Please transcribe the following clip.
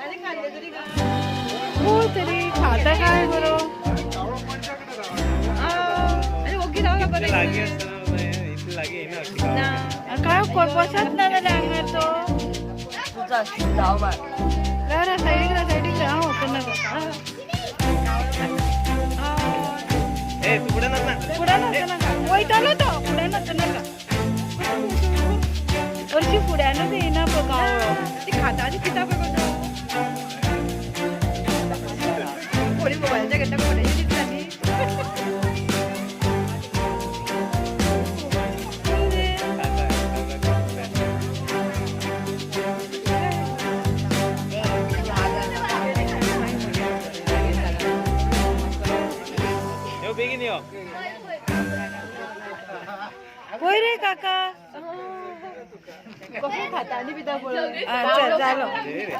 पळय तरी खाता काय बरो. लागीं आसतना इतलें लागीं येना अशी कावळो. काय बसत ना जाल्यार हांगा तो. राव राव, सायडीक राव, सायडीक राव. हांव वचूं नाका. ए, तूं फुडें नाका. फुड्यान वचूं नाका, वयतालो तो, फुड्यान वचूं नाका. हरशीं फुड्यानूच येयना पळय कावळो. ती खाता आनी पिता पळय तो. कोणी मोबायलाच्या घेता, कोणाची दिसता न्ही. खाता, खाता, खाता. यो बेगीन यो. पळय रे काका. कसो खाता आनी पिता पळय. आं, चल जालो. रे रे.